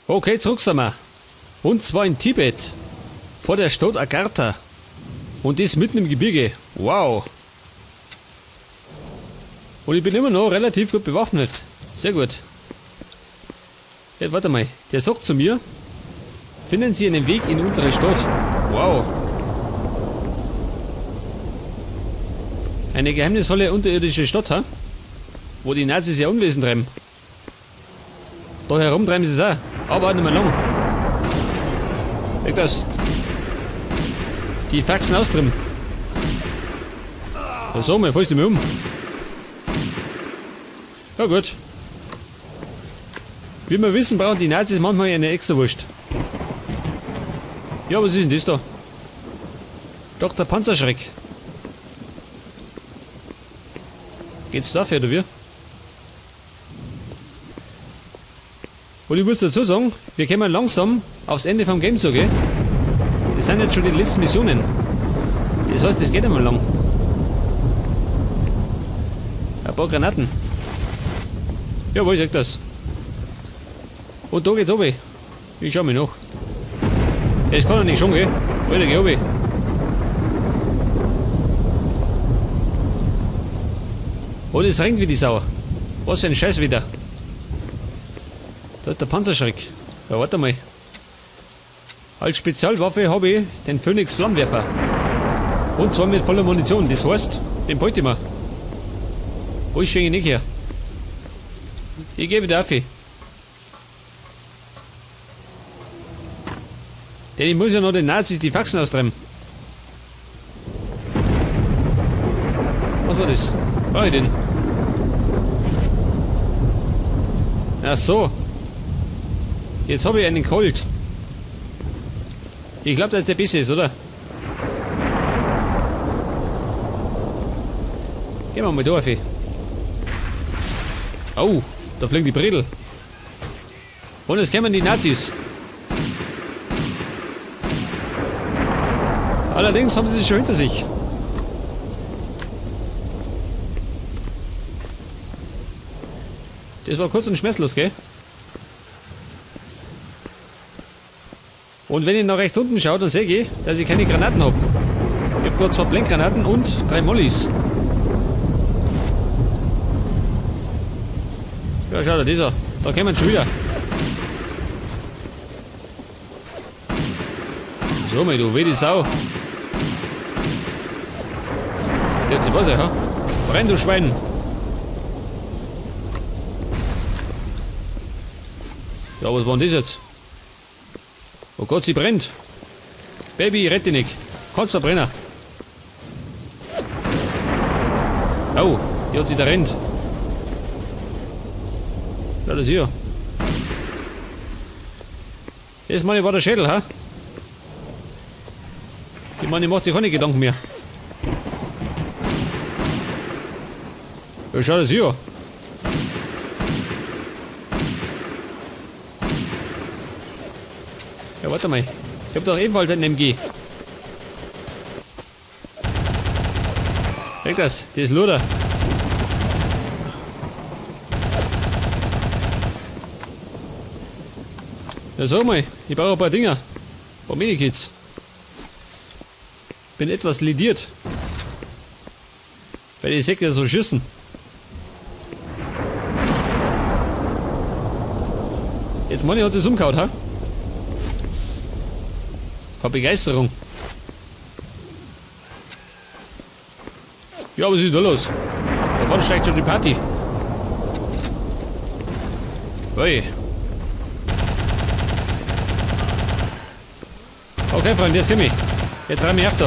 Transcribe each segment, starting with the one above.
Okay, zurück sind wir. Und zwar in Tibet. Vor der Stadt Agartha. Und das mitten im Gebirge. Wow. Und ich bin immer noch relativ gut bewaffnet. Sehr gut. Jetzt warte mal. Der sagt zu mir, finden Sie einen Weg in untere Stadt. Wow. Eine geheimnisvolle unterirdische Stadt, ha? Wo die Nazis ja Unwesen treiben. Da herumtreiben sie es auch. Aber nicht mehr lang. Weg das. Die Faxen austreiben. Ja, so, mir fällst du mir um. Ja gut. Wie wir wissen, brauchen die Nazis manchmal eine Extrawurst. Ja, was ist denn das da? Dr. Panzerschreck. Geht's dafür, oder wie? Und ich muss dazu sagen, wir kommen langsam aufs Ende vom Game zu, gell? Das sind jetzt schon die letzten Missionen. Das heißt, es geht einmal lang. Ein paar Granaten. Ja, wo ist das? Und da geht's runter. Ich schau mich nach. Es kann doch nicht schon, gell? Alter, geh runter. Und es regnet wie die Sau. Was für ein Scheiß wieder. Da ist der Panzerschreck. Ja, warte mal. Als Spezialwaffe habe ich den Phoenix Flammenwerfer. Und zwar mit voller Munition. Das heißt, den beute ich mir. Wo ist ich nicht her? Ich gebe dir auf. Denn ich muss ja noch den Nazis die Faxen austreiben. Was war das? Brauch ich den? Ach so. Jetzt habe ich einen Colt. Ich glaube, dass der besser ist, oder? Gehen wir mal da auf. Oh, da fliegen die Bredel. Und es kämen die Nazis. Allerdings haben sie sich schon hinter sich. Das war kurz und schmerzlos, gell? Und wenn ich nach rechts unten schaue, dann sehe ich, dass ich keine Granaten hab. Ich hab grad 2 Blendgranaten und 3 Mollys. Ja, schau da, dieser. Da kommen schon wieder. So, mei, du, weh die Sau. Der hat sich was, ha? Brenn, du Schwein! Ja, was war denn das jetzt? Oh Gott, sie brennt! Baby, rette dich! Kannst du brennen? Oh, die hat sich da rennt. Ja, das hier. Das meine ich war der Schädel, ha? Ich meine, ich macht sich keine Gedanken mehr. Ja, schau das hier. Ja, warte mal. Ich hab doch ebenfalls einen MG. Weg das, das ist Luder. Ja, sag mal, ich brauche ein paar Dinger. Ein paar Medikits. Bin etwas lediert. Weil die Säcke so schießen. Jetzt meine ich, hat sie's umgehauen, ha? Vor Begeisterung. Ja, was ist denn da los? Da vorne steigt schon die Party. Ui. Okay, Freunde, jetzt komm ich. Jetzt rein mich auf da.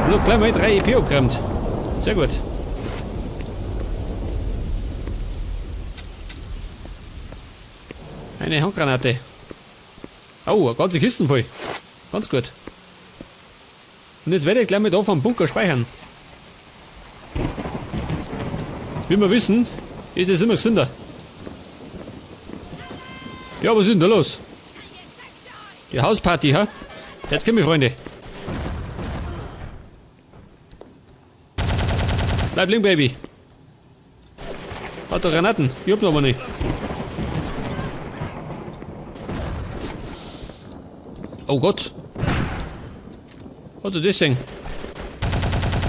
Und hab gleich mal 3 EP abgeräumt. Sehr gut. Eine Handgranate. Oh, eine ganze Kiste voll. Ganz gut. Und jetzt werde ich gleich mal da vom Bunker speichern. Wie wir wissen, ist es immer gesünder. Ja, was ist denn da los? Die Hausparty, ha? Jetzt kommen wir, Freunde. Bleib liegen, Baby. Hat doch Granaten. Ich hab noch aber nicht. Oh Gott. Hast du das gesehen?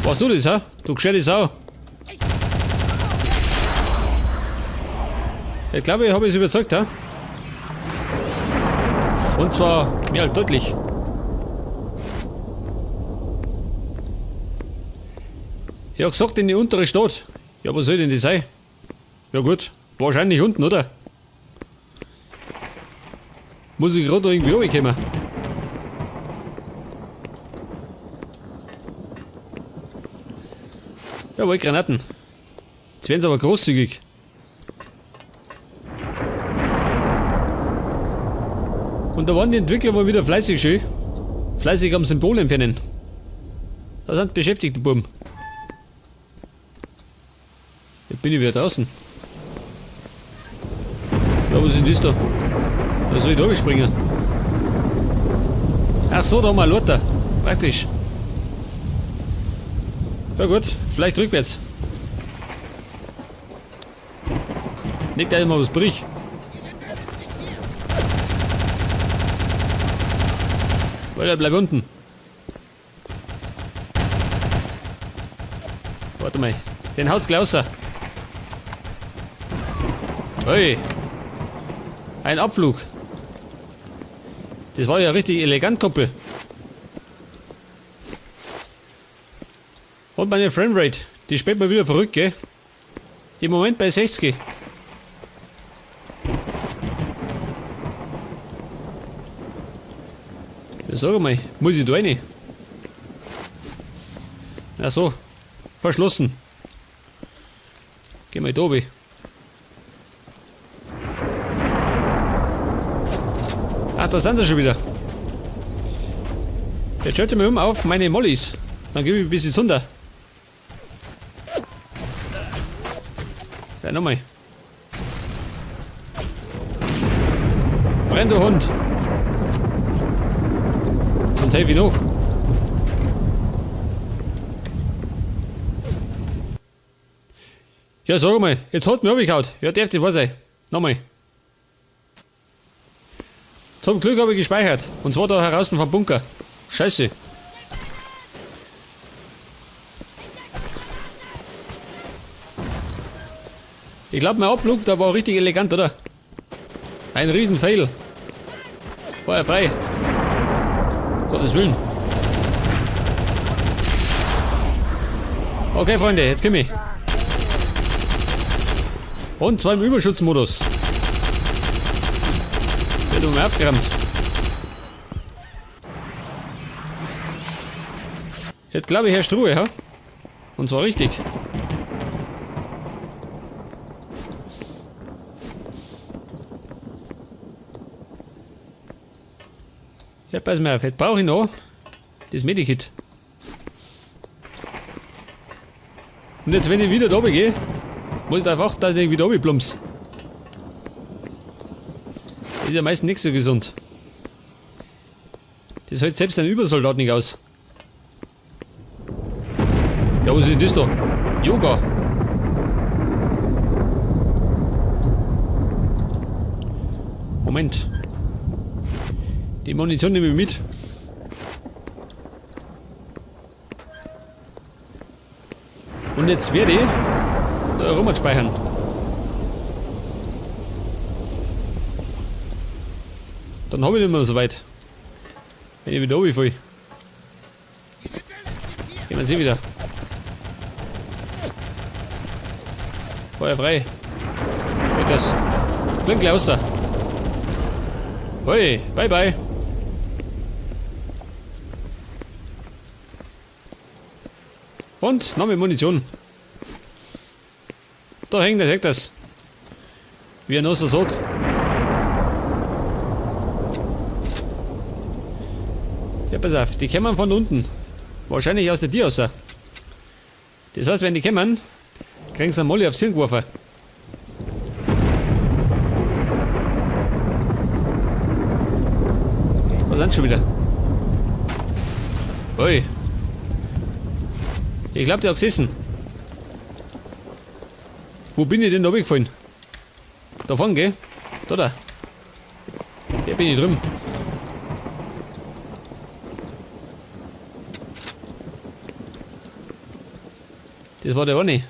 Warst du das, hä? Du gescheite Sau. Ich glaube, ich habe es überzeugt, hä? Und zwar mehr als deutlich. Ich hab gesagt, in die untere Stadt. Ja, was soll denn das sein? Ja gut, wahrscheinlich unten, oder? Muss ich gerade noch irgendwie runterkommen? Jawohl, Granaten. Jetzt werden sie aber großzügig. Und da waren die Entwickler mal wieder fleißig, schön. Fleißig am Symbol entfernen. Da sind beschäftigt, die Buben. Jetzt bin ich wieder draußen. Ja, was ist denn das da? Da soll ich da springen. Ach so, da haben wir eine Leiter. Praktisch. Ja gut, vielleicht rückwärts. Nicht, dass ich mal was brich. Weil er bleibt unten. Warte mal. Den haut's gleich raus. Hey. Ein Abflug. Das war ja richtig elegant, Kumpel. Und meine Framerate, die spielt mal wieder verrückt, gell? Im Moment bei 60. Ja, sag mal, muss ich da rein? Ach so, verschlossen. Geh mal da runter. Ach, da sind sie schon wieder. Jetzt schalte ich mal um auf meine Mollys. Dann gebe ich ein bisschen Zunder. Ja, nochmal. Brenn, du Hund! Und helfe ich noch. Ja, sag mal, jetzt hat mich abgehauen. Ja, darf das wahr sein. Nochmal. Zum Glück habe ich gespeichert. Und zwar da heraus vom Bunker. Scheiße. Ich glaub, mein Abflug, der war richtig elegant, oder? Ein Riesenfail. War ja frei. Gottes Willen. Okay, Freunde, jetzt komm ich. Und zwar im Überschutzmodus. Wird um aufgerammt. Jetzt glaube ich herrscht Ruhe, ha? Und zwar richtig. Ja, pass mal auf, jetzt brauche ich noch das Medikit. Und jetzt, wenn ich wieder da runter gehe, muss ich darauf achten, dass ich wieder runter plumps. Das ist ja meistens nicht so gesund. Das hält selbst ein Übersoldat nicht aus. Ja, was ist das da? Yoga. Moment. Die Munition nehme ich mit. Und jetzt werde ich da rum speichern. Dann hab ich nicht mehr so weit. Wenn ich wieder runterfalle. Gehen wir sie wieder. Feuer frei. Geht das. Klingt gleich raus. Hoi, bye bye. Und noch mehr Munition. Da hängt der, hängt das. Wie ein nasser Sack. Ja, pass auf, die kommen von unten. Wahrscheinlich aus der Tür raus. Das heißt, wenn die kommen, kriegen sie einen Molly aufs Hirn geworfen. Was sind schon wieder? Ui. Ich glaub, der hat gesessen. Wo bin ich denn da runtergefallen? Da vorne, gell? Da, da. Hier bin ich drüben. Das war der eine.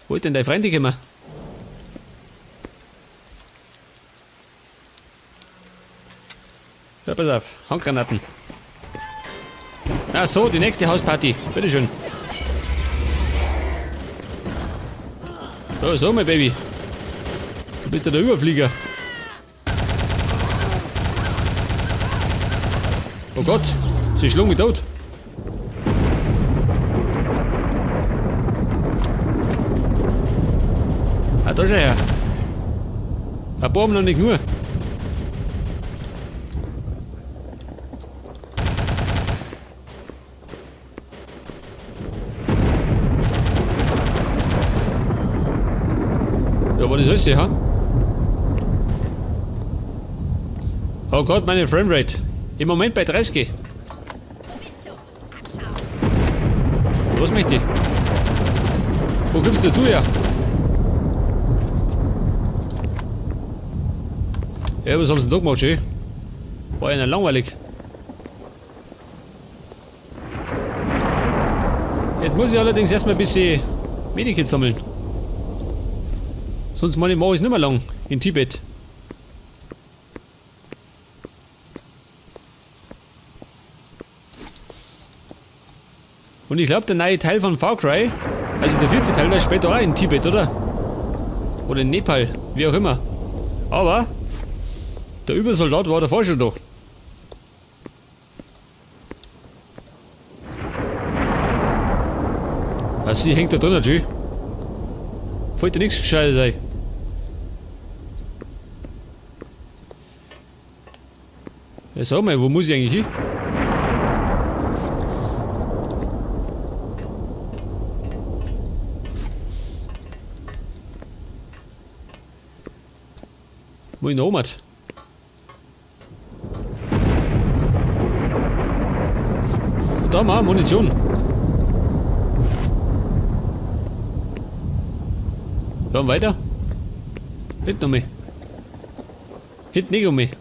Wo ist denn dein Freund gekommen? Ja, pass auf. Handgranaten. Ach so, die nächste Hausparty. Bitteschön. So, so, mein Baby. Du bist ja der Überflieger. Oh Gott, sie schlagen mich tot. Ah, da schau her. Ein paar haben noch nicht nur. Ja, aber das ist ja, ha? Oh Gott, meine Framerate. Im Moment bei 30. Was möchte ich? Wo kommst denn du her? Ja, was haben sie denn da gemacht, schön? War ja nicht langweilig. Jetzt muss ich allerdings erstmal ein bisschen Medikit sammeln. Sonst meine ich, mach ich's nicht mehr lang in Tibet. Und ich glaub, der neue Teil von Far Cry, also der vierte Teil, der ist später auch in Tibet, oder? Oder in Nepal, wie auch immer. Aber der Übersoldat war davor schon da. Ah, sie hängt da drin, natürlich. Fällt dir nichts Gescheites ein. Ja, sag mal, wo muss ich eigentlich hin? Wo ich noch oben? Da haben wir Munition. Ja, und weiter. Hinten noch mehr. Hinten nicht um mich.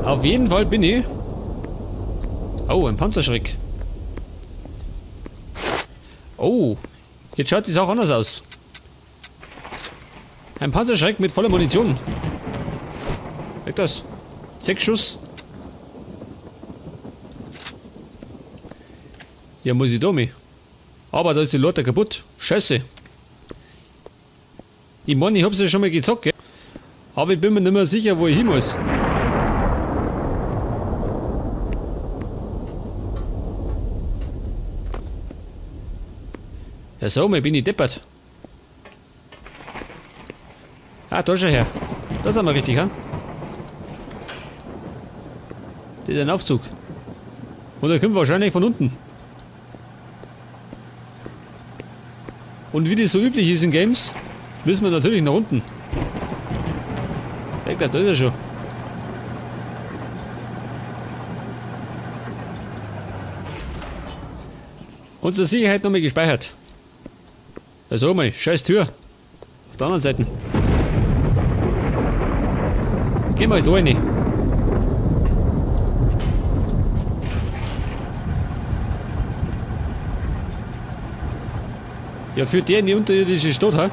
Auf jeden Fall bin ich. Oh, ein Panzerschreck. Oh, jetzt schaut die Sache anders aus. Ein Panzerschreck mit voller Munition. Weg das. 6 Schuss. Ja, muss ich da mit. Aber da ist die Leiter kaputt. Scheiße. Ich mein, ich hab's ja schon mal gezockt, gell? Aber ich bin mir nicht mehr sicher, wo ich hin muss. Ja, so, mal bin ich deppert. Ah, da schon her. Da sind wir richtig, ha? Das ist ein Aufzug. Und der kommt wahrscheinlich von unten. Und wie das so üblich ist in Games, müssen wir natürlich nach unten. Weg, da ist er schon. Unsere Sicherheit nochmal gespeichert. Also mal, scheiß Tür. Auf der anderen Seite. Geh mal da rein. Ja, für die in die unterirdische Stadt, hä?